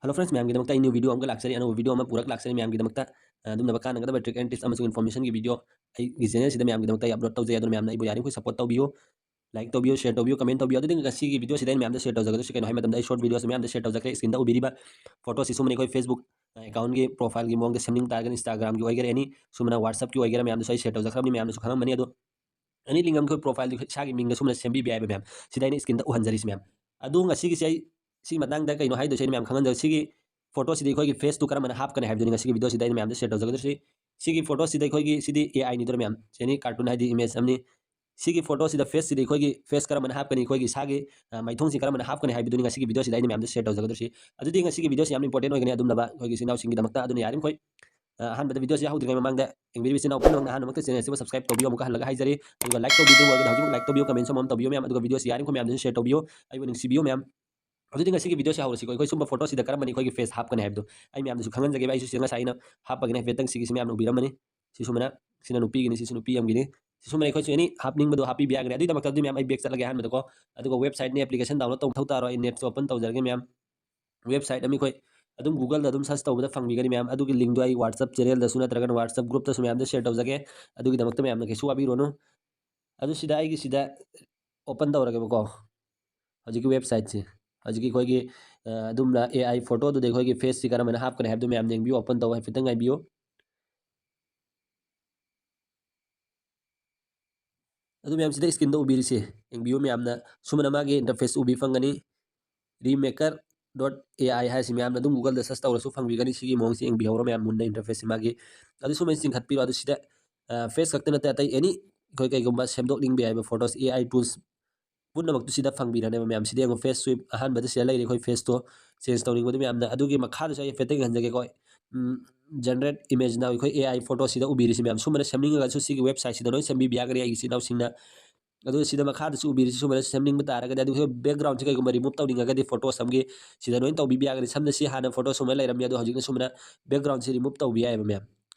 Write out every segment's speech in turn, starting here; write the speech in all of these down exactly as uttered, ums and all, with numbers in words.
Hello friends, ꯃꯌꯥꯝꯒꯤꯗꯃꯛꯇ ꯑꯩ new video ꯑꯃꯒ ꯂꯥꯛꯆꯔꯤ, ꯑꯅꯧꯕ video ꯑꯃ ꯄꯨꯔꯛ ꯂꯥꯛꯆꯔꯤ ꯃꯌꯥꯝꯒꯤꯗꯃꯛꯇ꯫ ꯑ, ꯑꯗꯨꯝꯅꯕ ꯀꯥꯟꯅꯒꯗꯕ trick and tips ꯑꯃꯁꯨꯡ informationꯒꯤ video ꯑꯩꯒꯤ channelꯁꯤꯗ ꯃꯌꯥꯝꯒꯤꯗꯃꯛꯇ ꯑꯩ upload ꯇꯧꯖꯩ꯫ ꯑꯗꯨꯅ ꯃꯌꯥꯝꯅ ꯑꯩꯕꯨ ꯌꯥꯔꯤꯃꯈꯩ support ꯇꯧꯕꯤꯌꯨ, like ꯇꯧꯕꯤꯌꯨ, share ꯇꯧꯕꯤꯌꯨ, comment ꯇꯧꯕꯤꯌꯨ꯫ ꯑꯗꯨꯗꯤ ꯉꯁꯤꯒꯤ videoꯁꯤꯗ ꯑꯩꯅ ꯃꯌꯥꯝꯗ share ꯇꯧꯖꯒꯗꯣꯏꯁꯤ ꯀꯩꯅꯣ ꯍꯥꯏꯕ ꯃꯇꯝꯗ, ꯑꯩ short videoꯁꯨ ꯃꯌꯥꯝꯗ share ꯇꯧꯖꯈ꯭ꯔꯦ꯫ Screenꯗ ꯎꯕꯤꯔꯤꯕ photoꯁꯤ ꯁꯨꯝꯕꯅꯤ ꯑꯩꯈꯣꯏ Facebook accountꯒꯤ profileꯒꯤ ꯃꯑꯣꯡꯗ ꯁꯦꯝꯅꯤꯡ ꯇꯥꯔꯒꯅ Instagramꯒꯤ ꯑꯣꯏꯒꯦꯔꯥ, any ꯁꯨꯝꯕꯅ WhatsAppꯀꯤ ꯑꯣꯏꯒꯦꯔꯥ, ꯃꯌꯥꯝꯗꯁꯨ ꯑꯩ share ꯇꯧꯖꯈ꯭ꯔꯕꯅꯤ, ꯃꯌꯥꯝꯅꯁꯨ ꯈꯪꯉꯝꯃꯅꯤ꯫ ꯑꯗꯣ any link ꯑꯃ ꯑꯩꯈꯣꯏ profileꯗꯨ ꯏꯁꯥꯒꯤ ꯃꯤꯡꯗ ꯁꯨꯝꯕꯅ ꯁꯦꯝꯕꯤꯕ ꯌꯥꯏꯕ ꯃꯌꯥꯝ꯫ ꯁꯤꯗ ꯑꯩꯅ screenꯗ ꯎꯍꯟꯖꯔꯤꯁꯤ ꯃꯌꯥꯝ꯫ ꯑꯗꯣ ꯉꯁꯤꯒꯤꯁꯦ ꯑꯩ ꯁꯤ ꯃꯇꯥꯡꯗ ꯀꯩꯅꯣ ꯍꯥꯏꯗꯣꯏꯁꯦ ꯑꯩꯅ ꯃꯌꯥꯝ ꯈꯪꯍꯟꯖꯔꯤ꯫ ꯁꯤꯒꯤ photoꯁꯤꯗ ꯑꯩꯈꯣꯏꯒꯤ faceꯇꯨ ꯀꯔꯝꯕꯅ ꯍꯥꯞꯀꯅꯤ ꯍꯥꯏꯕꯗꯨꯅꯤ ꯉꯁꯤꯒꯤ videoꯁꯤꯗ ꯑꯩꯅ ꯃꯌꯥꯝꯗ share ꯇꯧꯖꯒꯗꯣꯏꯁꯤ꯫ ꯁꯤꯒꯤ photoꯁꯤꯗ ꯑꯩꯈꯣꯏꯒꯤ, ꯁꯤꯗꯤ AI ꯅꯤꯗꯣ ꯃꯌꯥꯝ, ꯁꯤꯅꯤ cartoon ꯍꯥꯏꯗꯤ image ꯑꯃꯅꯤ꯫ ꯁꯤꯒꯤ photoꯁꯤꯗ faceꯁꯤꯗ ꯑꯩꯈꯣꯏꯒꯤ face ꯀꯔꯝꯕꯅ ꯍꯥꯞꯀꯅꯤ, ꯑꯩꯈꯣꯏꯒꯤ ꯏꯁꯥꯒꯤ, ꯑ, ꯃꯥꯏꯊꯣꯡꯁꯤ ꯀꯔꯝꯕꯅ ꯍꯥꯞꯀꯅꯤ ꯍꯥꯏꯕꯗꯨꯅꯤ ꯉꯁꯤꯒꯤ videoꯁꯤꯗ ꯑꯩꯅ ꯃꯌꯥꯝꯗ share ꯇꯧꯖꯒꯗꯣꯏꯁꯤ꯫ ꯑꯗꯨꯗꯤ ꯉꯁꯤꯒꯤ videoꯁꯤ ꯌꯥꯝ important ꯑꯣꯏꯒꯅꯤ ꯑꯗꯨꯝꯂꯕ ꯑꯩꯈꯣꯏꯒꯤ ꯏꯆꯤꯟ ꯏꯅꯥꯎꯁꯤꯡꯒꯤꯗꯃꯛꯇ꯫ ꯑꯗꯨꯅ ꯌꯥꯔꯤꯃꯈꯩ, ꯑ, ꯑꯍꯥꯟꯕꯗ videoꯁꯤ ꯍꯧꯗ꯭ꯔꯤꯉꯩ ꯃꯃꯥꯡꯗ ꯌꯦꯡꯕꯤꯔꯤꯕ ꯏꯆꯤꯟ ꯏꯅꯥꯎ ꯄꯨꯝꯅꯃꯛꯅ ꯑꯍꯥꯟꯕꯃꯛꯇ channelꯁꯤꯕꯨ subscribe ꯇꯧꯕꯤꯌꯨ꯫ ꯑꯃꯨꯛꯀ ꯍꯜꯂꯒ ꯍꯥꯏꯖꯔꯤ꯫ ꯑꯗꯨꯒ like ꯇꯧꯕꯤꯗ꯭ꯔꯤꯕ ꯑꯣꯏꯔꯒꯗꯤ ꯍꯧꯖꯤꯛ like ꯇꯧꯕꯤꯌꯨ, comment ꯑꯃꯃꯝ ꯇꯧꯕꯤꯌꯨ ꯃꯌꯥꯝ꯫ ꯑꯗꯨꯒ videoꯁꯤ ꯌꯥꯔꯤꯃꯈꯩ ꯃꯌꯥꯝꯗꯁꯨ share ꯇꯧꯕꯤꯌꯨ, ꯑꯩꯕꯨ ꯅꯨꯡꯁꯤꯕꯤꯌꯨ ꯃꯌꯥꯝ꯫ ꯑꯗꯨꯗꯤ ꯉꯁꯤꯒꯤ videoꯁꯤ ꯍꯧꯔꯁꯤꯀꯣ꯫ ꯑꯩꯈꯣꯏ ꯁꯨꯝꯕ photoꯁꯤꯗ ꯀꯔꯝꯕꯅ ꯑꯩꯈꯣꯏꯒꯤ face ꯍꯥꯞꯀꯅꯤ ꯍꯥꯏꯕꯗꯣ ꯑꯩ ꯃꯌꯥꯝꯗꯁꯨ ꯈꯪꯍꯟꯖꯒꯦꯕ꯫ ꯑꯩꯁꯨ ꯁꯤꯗ ꯉꯁꯥꯏ ꯑꯩꯅ ꯍꯥꯞꯄꯒꯤꯅꯦ, ꯍꯥꯏꯐꯦꯠꯇꯪ ꯁꯤꯒꯤꯁꯤ ꯃꯌꯥꯝꯅ ꯎꯕꯤꯔꯝꯃꯅꯤ꯫ ꯁꯤ ꯁꯨꯃꯥꯏꯅ, ꯁꯤꯅ ꯅꯨꯄꯤꯒꯤꯅꯤ, ꯁꯤꯁꯨ ꯅꯨꯄꯤ ꯑꯃꯒꯤꯅꯤ꯫ ꯁꯤ ꯁꯨꯃꯥꯏꯅ ꯑꯩꯈꯣꯏꯁꯨ any ꯍꯥꯞꯅꯤꯡꯕꯗꯣ ꯍꯥꯞꯄꯤꯕ ꯌꯥꯒꯅꯤ꯫ ꯑꯗꯨꯒꯤꯗꯃꯛꯇ ꯑꯗꯨꯗꯤ ꯃꯌꯥꯝ ꯑꯩ back ꯆꯠꯂꯒꯦ ꯑꯍꯥꯟꯕꯗꯀꯣ꯫ ꯑꯗꯨꯒ websiteꯅꯤ, application download ꯇꯧꯕ ꯃꯊꯧ ꯇꯥꯔꯣꯏ꯫ ꯑꯩ netꯁꯦ open ꯇꯧꯖꯔꯒꯦ ꯃꯌꯥꯝ꯫ Website ꯑꯃ ꯑꯩꯈꯣꯏ ꯑꯗꯨꯝ Googleꯗ ꯑꯗꯨꯝ search ꯇꯧꯕꯗ ꯐꯪꯕꯤꯒꯅꯤ ꯃꯌꯥꯝ꯫ ꯑꯗꯨꯒꯤ linkꯗꯣ ꯑꯩ WhatsApp channelꯗꯁꯨ ꯅꯠꯇ꯭ꯔꯒꯅ WhatsApp groupꯇꯁꯨ ꯃꯌꯥꯝꯗ share ꯇꯧꯖꯒꯦ꯫ ꯑꯗꯨꯒꯤꯗꯃꯛꯇ ꯃꯌꯥꯝꯅ ꯀꯩꯁꯨ ꯋꯥꯕꯤꯔꯨꯅꯨ꯫ ꯑꯗꯨ ꯁꯤꯗ ꯑꯩꯒꯤ ꯁꯤꯗ open ꯇꯧꯔꯒꯦꯕꯀꯣ꯫ ꯍꯧꯖꯤꯛꯀꯤ websiteꯁꯤ, ꯍꯧꯖꯤꯛꯀꯤ ꯑꯩꯈꯣꯏꯒꯤ, ꯑ, ꯑꯗꯨꯝꯅ AI photoꯗꯨꯗ ꯑꯩꯈꯣꯏꯒꯤ faceꯁꯤ ꯀꯔꯝꯕꯅ ꯍꯥꯞꯀꯅꯤ ꯍꯥꯏꯕꯗꯨ ꯃꯌꯥꯝ ꯌꯦꯡꯕꯤꯌꯨ, open ꯇꯧ, ꯍꯥꯏꯐꯦꯠꯇꯪ ꯉꯥꯏꯕꯤꯌꯨ꯫ ꯑꯗꯨ ꯃꯌꯥꯝꯁꯤꯗ screenꯗ ꯎꯕꯤꯔꯤꯁꯦ ꯌꯦꯡꯕꯤꯌꯨ ꯃꯌꯥꯝꯅ꯫ ꯁꯨꯃꯥꯏꯅ ꯃꯥꯒꯤ interface ꯎꯕꯤ ꯐꯪꯒꯅꯤ꯫ Remaker dot AI ꯍꯥꯏꯁꯤ ꯃꯌꯥꯝꯅ ꯑꯗꯨꯝ Googleꯗ search ꯇꯧꯔꯁꯨ ꯐꯪꯕꯤꯒꯅꯤ꯫ ꯁꯤꯒꯤ ꯃꯑꯣꯡꯁꯤ ꯌꯦꯡꯕꯤꯍꯧꯔꯣ ꯃꯌꯥꯝ ꯃꯨꯟꯅ, interfaceꯁꯤ ꯃꯥꯒꯤ꯫ ꯑꯗꯨ ꯁꯨꯃꯥꯏꯅ ꯆꯤꯡꯈꯠꯄꯤꯔꯣ꯫ ꯑꯗꯨ ꯁꯤꯗ, ꯑ, face ꯈꯛꯇ ꯅꯠꯇꯦ, ꯑꯇꯩ any ꯑꯩꯈꯣꯏ ꯀꯩꯒꯨꯝꯕ ꯁꯦꯝꯗꯣꯛꯅꯤꯡꯕ ꯌꯥꯏꯕ photos, AI tools ꯄꯨꯝꯅꯃꯛꯇꯨ ꯁꯤꯗ ꯐꯪꯕꯤꯔꯅꯦꯕ ꯃꯌꯥꯝ꯫ ꯁꯤꯗ ꯌꯦꯡꯉꯣ, face sweep ꯑꯍꯥꯟꯕꯗ ꯁꯤꯗ ꯂꯩꯔꯦ ꯑꯩꯈꯣꯏ faceꯇꯣ change ꯇꯧꯅꯤꯡꯕꯗꯨ ꯃꯌꯥꯝꯅ꯫ ꯑꯗꯨꯒꯤ ꯃꯈꯥꯗꯁꯨ ꯑꯩ ꯍꯥꯏꯐꯦꯠꯇꯪ ꯌꯦꯡꯍꯟꯖꯒꯦꯀꯣ꯫ ꯎꯝ, generate image now ꯑꯩꯈꯣꯏ AI photoꯁꯤꯗ ꯎꯕꯤꯔꯤꯁꯤ ꯃꯌꯥꯝ꯫ ꯁꯨꯝꯕꯅ ꯁꯦꯝꯅꯤꯡꯉꯒꯁꯨ ꯁꯤꯒꯤ websiteꯁꯤꯗ ꯂꯣꯏ ꯁꯦꯝꯕꯤꯕ ꯌꯥꯒꯅꯤ ꯑꯩꯒꯤ ꯏꯆꯤꯟ ꯏꯅꯥꯎꯁꯤꯡꯅ꯫ ꯑꯗꯨ ꯁꯤꯗ ꯃꯈꯥꯗꯁꯨ ꯎꯕꯤꯔꯤꯁꯤ ꯁꯨꯃꯥꯏꯅ ꯁꯦꯝꯅꯤꯡꯕ ꯇꯥꯔꯒꯗꯤ, ꯑꯗꯨꯒ backgroundꯁꯤ ꯀꯩꯒꯨꯝꯕ remove ꯇꯧꯅꯤꯡꯉꯒꯗꯤ photos ꯑꯃꯒꯤ ꯁꯤꯗ ꯂꯣꯏꯅ ꯇꯧꯕꯤꯕ ꯌꯥꯒꯅꯤ꯫ ꯁꯝꯅ ꯁꯤ ꯍꯥꯟꯅ photo ꯁꯨꯃꯥꯏꯅ ꯂꯩꯔꯝꯃꯤ, ꯑꯗꯣ ꯍꯧꯖꯤꯛꯅ ꯁꯨꯃꯥꯏꯅ backgroundꯁꯤ remove ꯇꯧꯕ ꯌꯥꯏꯑꯕ ꯃꯌꯥꯝ꯫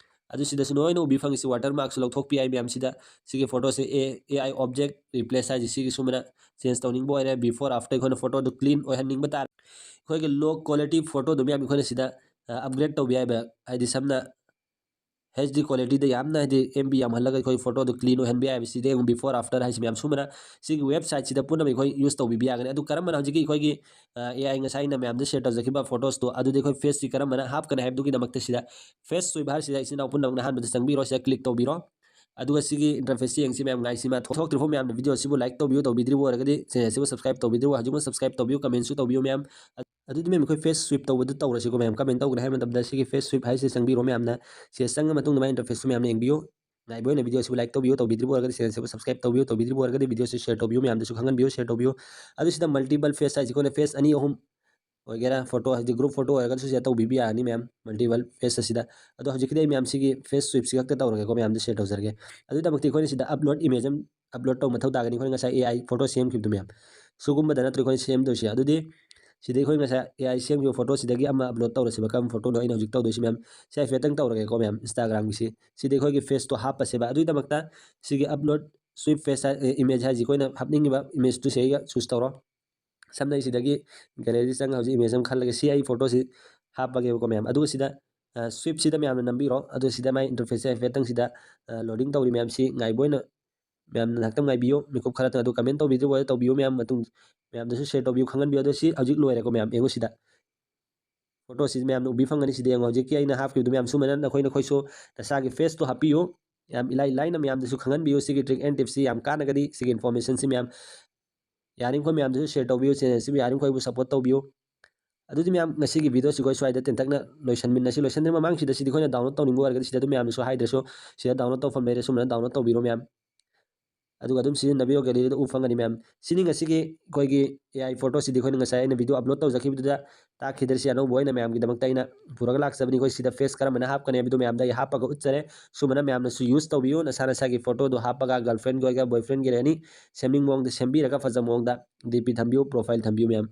ꯑꯗꯨ ꯁꯤꯗꯁꯨ ꯂꯣꯏꯅ ꯎꯕꯤ ꯐꯪꯉꯤꯁꯤ watermarkꯁꯨ ꯂꯧꯊꯣꯛꯄ ꯌꯥꯏ ꯃꯌꯥꯝ꯫ ꯁꯤꯗ ꯁꯤꯒꯤ photoꯁꯦ A, AI object replace ꯍꯥꯏꯁꯦ ꯁꯤꯒꯤ ꯁꯨꯃꯥꯏꯅ change ꯇꯧꯅꯤꯡꯕ ꯑꯣꯏꯔꯦ, before after ꯑꯩꯈꯣꯏꯅ photoꯗꯨ clean ꯑꯣꯏꯍꯟꯅꯤꯡꯕ ꯇꯥꯔꯦ꯫ ꯑꯩꯈꯣꯏꯒꯤ low quality photo ꯗꯨ ꯃꯌꯥꯝ ꯑꯩꯈꯣꯏꯅ ꯁꯤꯗ ꯑꯞꯒ꯭ꯔꯦꯗ ꯇꯧꯕ ꯌꯥꯏꯕ꯫ ꯍꯥꯏꯗꯤ ꯁꯝꯅ H D quality ꯗ ꯌꯥꯝꯅ ꯍꯥꯏꯗꯤ M B ꯌꯥꯝꯍꯜꯂꯒ ꯑꯩꯈꯣꯏ photo ꯗꯨ clean ꯑꯣꯏꯍꯟꯕ ꯌꯥꯏꯕ꯫ ꯁꯤꯗ ꯌꯦꯡꯉꯨ, before after ꯍꯥꯏꯁꯤ ꯃꯌꯥꯝ ꯁꯨꯝꯕꯅ ꯁꯤꯒꯤ ꯋꯦꯕꯁꯥꯏꯠꯁꯤꯗ ꯄꯨꯝꯅꯃꯛ ꯑꯩꯈꯣꯏ ꯌꯨꯁ ꯇꯧꯕꯤꯕ ꯌꯥꯒꯅꯤ꯫ ꯑꯗꯨ ꯀꯔꯝꯕꯅ ꯍꯧꯖꯤꯛꯀꯤ ꯑꯩꯈꯣꯏꯒꯤ, ꯑ, A I ꯉꯁꯥꯏ ꯑꯩꯅ ꯃꯌꯥꯝꯗ ꯁꯤꯌꯔ ꯇꯧꯖꯈꯤꯕ ꯐꯣꯇꯣꯁꯇꯣ ꯑꯗꯨꯗꯤ ꯑꯩꯈꯣꯏ ꯐꯦꯁꯁꯤ ꯀꯔꯝꯕꯅ ꯍꯥꯞꯀꯅꯤ ꯍꯥꯏꯕꯗꯨꯒꯤꯗꯃꯛꯇ ꯁꯤꯗ ꯐꯦꯁ ꯁ꯭ꯋꯤꯞ ꯍꯥꯏꯔꯤꯁꯤꯗ ꯏꯆꯤꯟ ꯏꯅꯥꯎ ꯄꯨꯝꯅꯃꯛꯅ ꯑꯍꯥꯟꯕꯗ ꯆꯪꯕꯤꯔꯣ, ꯁꯤꯗ ꯀ꯭ꯂꯤꯛ ꯇꯧꯕꯤꯔꯣ꯫ ꯑꯗꯨꯒ ꯁꯤꯒꯤ ꯏꯟꯇꯔꯐꯦꯁꯁꯤ ꯌꯦꯡꯁꯤ ꯃꯌꯥꯝ꯫ ꯉꯥꯏꯁꯤ ꯃꯥ ꯊꯣꯛꯇ꯭ꯔꯤꯐꯥꯎ ꯃꯌꯥꯝꯅ ꯚꯤꯗꯤꯑꯣꯁꯤꯕꯨ ꯂꯥꯏꯛ ꯇꯧꯕꯤꯌꯨ, ꯇꯧꯕꯤꯗ꯭ꯔꯤꯕ ꯑꯣꯏꯔꯒꯗꯤ ꯆꯦꯅꯦꯜꯁꯤꯕꯨ ꯁꯕꯁꯀ꯭ꯔꯥꯏꯕ ꯇꯧꯕꯤꯗ꯭ꯔꯤꯕ, ꯍꯧꯖꯤꯛꯃꯛ ꯁꯕꯁꯀ꯭ꯔꯥꯏꯕ ꯇꯧꯕꯤꯌꯨ, ꯀꯃꯦꯟꯁꯨ ꯇꯧꯕꯤꯌꯨ ꯃꯌꯥꯝ꯫ ꯑꯗꯨꯗꯤ ꯃꯌꯥꯝ ꯑꯩꯈꯣꯏ ꯐꯦꯁ ꯁ꯭ꯋꯤꯞ ꯇꯧꯕꯗꯨ ꯇꯧꯔꯁꯤꯀꯣ ꯃꯌꯥꯝ꯫ ꯀꯃꯦꯟ ꯇꯧꯒꯅꯤ ꯍꯥꯏꯕ ꯃꯇꯝꯗ ꯁꯤꯒꯤ ꯐꯦꯁ ꯁ꯭ꯋꯤꯞ ꯍꯥꯏꯁꯤ ꯆꯪꯕꯤꯔꯣ ꯃꯌꯥꯝꯅ꯫ ꯁꯤꯗ ꯆꯪꯉ ꯃꯇꯨꯡꯗ ꯃꯥꯏ ꯏꯟꯇꯔꯐꯦꯁꯁꯨ ꯃꯌꯥꯝꯅ ꯌꯦꯡꯕꯤꯌꯨ꯫ ꯉꯥꯏꯕ ꯑꯣꯏꯅ ꯚꯤꯗꯤꯑꯣꯁꯤꯕꯨ ꯂꯥꯏꯛ ꯇꯧꯕꯤꯌꯨ, ꯇꯧꯕꯤꯗ꯭ꯔꯤꯕ ꯑꯣꯏꯔꯒꯗꯤ ꯆꯦꯅꯦꯜꯁꯤꯕꯨ ꯁꯕꯁꯀ꯭ꯔꯥꯏꯕ ꯇꯧꯕꯤꯌꯨ, ꯇꯧꯕꯤꯗ꯭ꯔꯤꯕ ꯑꯣꯏꯔꯒꯗꯤ ꯚꯤꯗꯤꯑꯣꯁꯤ ꯁꯤꯌꯔ ꯇꯧꯕꯤꯌꯨ, ꯃꯌꯥꯝꯗꯁꯨ ꯈꯪꯍꯟꯕꯤꯌꯨ, ꯁꯤꯌꯔ ꯇꯧꯕꯤꯌꯨ꯫ ꯑꯗꯨ ꯁꯤꯗ ꯃꯜꯇꯤꯄꯜ ꯐꯦꯁ ꯍꯥꯏꯁꯤ ꯑꯩꯈꯣꯏꯅ ꯐꯦꯁ ꯑꯅꯤ ꯑꯍꯨꯝ ꯑꯣꯏꯒꯦꯔꯥ, ꯐꯣꯇꯣ ꯍꯥꯏꯗꯤ ꯒ꯭ꯔꯨꯞ ꯐꯣꯇꯣ ꯑꯣꯏꯔꯒꯁꯨ ꯁꯤꯗ ꯇꯧꯕꯤꯕ ꯌꯥꯔꯅꯤ ꯃꯌꯥꯝ, ꯃꯜꯇꯤꯄꯜ ꯐꯦꯁ ꯑꯁꯤꯗ꯫ ꯑꯗꯣ ꯍꯧꯖꯤꯛꯀꯤꯗꯤ ꯑꯩ ꯃꯌꯥꯝ ꯁꯤꯒꯤ ꯐꯦꯁ ꯁ꯭ꯋꯤꯞꯁꯤ ꯈꯛꯇ ꯇꯧꯔꯒꯦꯀꯣ, ꯃꯌꯥꯝꯗ ꯁꯤꯌꯔ ꯇꯧꯖꯔꯒꯦ꯫ ꯑꯗꯨꯒꯤꯗꯃꯛꯇ ꯑꯩꯈꯣꯏꯅ ꯁꯤꯗ ꯑꯞꯂꯣꯗ ꯏꯃꯦꯖ ꯑꯃ ꯑꯞꯂꯣꯗ ꯇꯧꯕ ꯃꯊꯧ ꯇꯥꯒꯅꯤ꯫ ꯑꯩꯈꯣꯏꯅ ꯉꯁꯥꯏ A I ꯐꯣꯇꯣ ꯁꯦꯝꯈꯤꯕꯗꯨ ꯃꯌꯥꯝ, ꯁꯤꯒꯨꯝꯕꯗ ꯅꯠꯇ꯭ꯔꯣ ꯑꯩꯈꯣꯏꯅ ꯁꯦꯝꯗꯣꯏꯁꯦ? ꯑꯗꯨꯗꯤ ꯁꯤꯗ ꯑꯩꯈꯣꯏ ꯉꯁꯥꯏ A I ꯁꯦꯝꯈꯤꯕ ꯐꯣꯇꯣꯁꯤꯗꯒꯤ ꯑꯃ ꯑꯞꯂꯣꯗ ꯇꯧꯔꯁꯦꯕ꯫ ꯀꯔꯝꯕ ꯐꯣꯇꯣꯅꯣ ꯑꯩꯅ ꯍꯧꯖꯤꯛ ꯇꯧꯗꯣꯏꯁꯤ ꯃꯌꯥꯝ? ꯁꯤ ꯍꯥꯏꯐꯦꯠꯇꯪ ꯇꯧꯔꯒꯦꯀꯣ ꯃꯌꯥꯝ, ꯏꯟꯁꯇꯥꯒ꯭ꯔꯥꯝꯒꯤꯁꯤ꯫ ꯁꯤꯗꯤ ꯑꯩꯈꯣꯏꯒꯤ ꯐꯦꯁꯇꯣ ꯍꯥꯞꯄꯁꯦꯕ꯫ ꯑꯗꯨꯒꯤꯗꯃꯛꯇ ꯁꯤꯒꯤ ꯑꯞꯂꯣꯗ ꯁ꯭ꯋꯤꯞ ꯐꯦꯁ ꯏꯃꯦꯖ ꯍꯥꯏꯁꯤ ꯑꯩꯈꯣꯏꯅ ꯍꯥꯞꯅꯤꯡꯉꯤꯕ ꯏꯃꯦꯖꯇꯨ ꯁꯤꯗꯩꯒ ꯆꯨꯁ ꯇꯧꯔꯣ꯫ ꯁꯝꯅ ꯑꯩ ꯁꯤꯗꯒꯤ ꯒꯦꯂꯔꯤꯗ ꯆꯪꯉꯒ ꯍꯧꯖꯤꯛ ꯏꯃꯦꯖ ꯑꯃ ꯈꯜꯂꯒꯦ꯫ ꯁꯤ ꯑꯩ ꯐꯣꯇꯣꯁꯤ ꯍꯥꯞꯄꯒꯦꯕꯀꯣ ꯃꯌꯥꯝ꯫ ꯑꯗꯨꯒ ꯁꯤꯗ, ꯑ, ꯁ꯭ꯋꯤꯞꯁꯤꯗ ꯃꯌꯥꯝꯅ ꯅꯝꯕꯤꯔꯣ꯫ ꯑꯗꯨ ꯁꯤꯗ ꯃꯥꯏ ꯏꯟꯇꯔꯐꯦꯁꯁꯦ ꯍꯥꯏꯐꯦꯠꯇꯪ ꯁꯤꯗ, ꯑ, ꯂꯣꯗꯤꯡ ꯇꯧꯔꯤ ꯃꯌꯥꯝꯁꯤ ꯉꯥꯏꯕ ꯑꯣꯏꯅ ꯃꯌꯥꯝꯅ ꯉꯥꯏꯍꯥꯛꯇꯪ ꯉꯥꯏꯕꯤꯌꯨ꯫ ꯃꯤꯀꯨꯞ ꯈꯔꯇꯪ ꯑꯗꯨ ꯀꯃꯦꯟ ꯇꯧꯕꯤꯗ꯭ꯔꯤꯕ ꯑꯣꯏꯔꯒ ꯇꯧꯕꯤꯌꯨ ꯃꯌꯥꯝ꯫ ꯃꯇꯨꯡ ꯃꯌꯥꯝꯗꯁꯨ ꯁꯤꯌꯔ ꯇꯧꯕꯤꯌꯨ, ꯈꯪꯍꯟꯕꯤꯌꯨ꯫ ꯑꯗꯣ ꯁꯤ ꯍꯧꯖꯤꯛ ꯂꯣꯏꯔꯦꯀꯣ ꯃꯌꯥꯝ, ꯌꯦꯡꯉꯨ ꯁꯤꯗ꯫ ꯐꯣꯇꯣꯁꯤ ꯃꯌꯥꯝꯅ ꯎꯕꯤ ꯐꯪꯒꯅꯤ꯫ ꯁꯤꯗ ꯌꯦꯡꯉꯣ, ꯍꯧꯖꯤꯛꯀꯤ ꯑꯩꯅ ꯍꯥꯞꯈꯤꯕꯗꯨ ꯃꯌꯥꯝ ꯁꯨꯃꯥꯏꯅ ꯅꯈꯣꯏ ꯅꯈꯣꯏꯁꯨ ꯅꯁꯥꯒꯤ ꯐꯦꯁꯇꯣ ꯍꯥꯞꯄꯤꯌꯨ꯫ ꯌꯥꯝ ꯏꯂꯥꯏ ꯂꯥꯏꯅ ꯃꯌꯥꯝꯗꯁꯨ ꯈꯪꯍꯟꯕꯤꯌꯨ꯫ ꯁꯤꯒꯤ ꯇ꯭ꯔꯤꯛ ꯑꯦꯟ ꯇꯤꯞꯁꯤ ꯌꯥꯝ ꯀꯥꯟꯅꯒꯅꯤ꯫ ꯁꯤꯒꯤ ꯏꯟꯐꯣꯔꯃꯦꯁꯟꯁꯤ ꯃꯌꯥꯝ ꯌꯥꯔꯤꯃꯈꯣꯏ ꯃꯌꯥꯝꯗꯁꯨ ꯁꯤꯌꯔ ꯇꯧꯕꯤꯌꯨ, ꯆꯦꯅꯦꯜꯁꯤꯕꯨ ꯌꯥꯔꯤꯃꯈꯣꯏꯕꯨ ꯁꯞꯄꯣꯔꯠ ꯇꯧꯕꯤꯌꯨ꯫ ꯑꯗꯨꯗꯤ ꯃꯌꯥꯝ, ꯉꯁꯤꯒꯤ ꯚꯤꯗꯤꯑꯣꯁꯤ ꯑꯩꯈꯣꯏ ꯁ꯭ꯋꯥꯏꯗ ꯇꯦꯟꯇꯛꯅ ꯂꯣꯏꯁꯟꯃꯤꯟꯅꯁꯤ꯫ ꯂꯣꯏꯁꯟꯗ꯭ꯔꯤ ꯃꯃꯥꯡꯁꯤꯗ ꯁꯤꯗꯤ ꯑꯩꯈꯣꯏꯅ ꯗꯥꯎꯟꯂꯣꯗ ꯇꯧꯅꯤꯡꯕ ꯑꯣꯏꯔꯒꯗꯤ ꯁꯤꯗ ꯑꯗꯨꯝ ꯃꯌꯥꯝꯅꯁꯨ ꯍꯥꯏꯗ꯭ꯔꯁꯨ ꯁꯤꯗ ꯗꯥꯎꯟꯂꯣꯗ ꯇꯧꯐꯝ ꯂꯩꯔꯦ, ꯁꯨꯝꯕꯅ ꯗꯥꯎꯟꯂꯣꯗ ꯇꯧꯕꯤꯔꯣ ꯃꯌꯥꯝ꯫ ꯑꯗꯨꯒ ꯑꯗꯨꯝ ꯁꯤꯖꯤꯟꯅꯕꯤꯌꯣ, ꯒꯦꯂꯔꯤꯗ ꯎ ꯐꯪꯒꯅꯤ ꯃꯌꯥꯝ꯫ ꯁꯤꯅꯤ ꯉꯁꯤꯒꯤ ꯑꯩꯈꯣꯏꯒꯤ A I ꯐꯣꯇꯣꯁꯤꯗꯤ ꯑꯩꯈꯣꯏꯅ ꯉꯁꯥꯏ ꯑꯩꯅ ꯚꯤꯗꯤꯑꯣ ꯑꯞꯂꯣꯗ ꯇꯧꯖꯈꯤꯕꯗꯨꯗ ꯇꯥꯛꯈꯤꯗ꯭ꯔꯁꯤ ꯑꯅꯧꯕ ꯑꯣꯏꯅ ꯃꯌꯥꯝꯒꯤꯗꯃꯛꯇ ꯑꯩꯅ ꯄꯨꯔꯒ ꯂꯥꯛꯆꯕꯅꯤ꯫ ꯑꯩꯈꯣꯏ ꯁꯤꯗ ꯐꯦꯁ ꯀꯔꯝꯕꯅ ꯍꯥꯞꯀꯅꯤ ꯍꯥꯏꯕꯗꯨ ꯃꯌꯥꯝꯗ ꯑꯩ ꯍꯥꯞꯄꯒ ꯎꯠꯆꯔꯦ꯫ ꯁꯨꯝꯕꯅ ꯃꯌꯥꯝꯅꯁꯨ ꯌꯨꯁ ꯇꯧꯕꯤꯌꯨ꯫ ꯅꯁꯥ ꯅꯁꯥꯒꯤ ꯐꯣꯇꯣꯗꯣ ꯍꯥꯞꯄꯒ ꯒꯔꯜꯐ꯭ꯔꯦꯟꯒꯤ ꯑꯣꯏꯒꯦꯔꯥ ꯕꯣꯏꯐ꯭ꯔꯦꯟꯒꯤ ꯑꯣꯏꯒꯦꯔꯥ ꯑꯦꯅꯤ ꯁꯦꯝꯅꯤꯡ ꯃꯑꯣꯡꯗ ꯁꯦꯝꯕꯤꯔꯒ ꯐꯖ ꯃꯑꯣꯡꯗ ꯗꯤ ꯄꯤ ꯊꯝꯕꯤꯌꯨ, ꯄ꯭ꯔꯣꯐꯥꯏꯜ ꯊꯝꯕꯤꯌꯨ ꯃꯌꯥꯝ꯫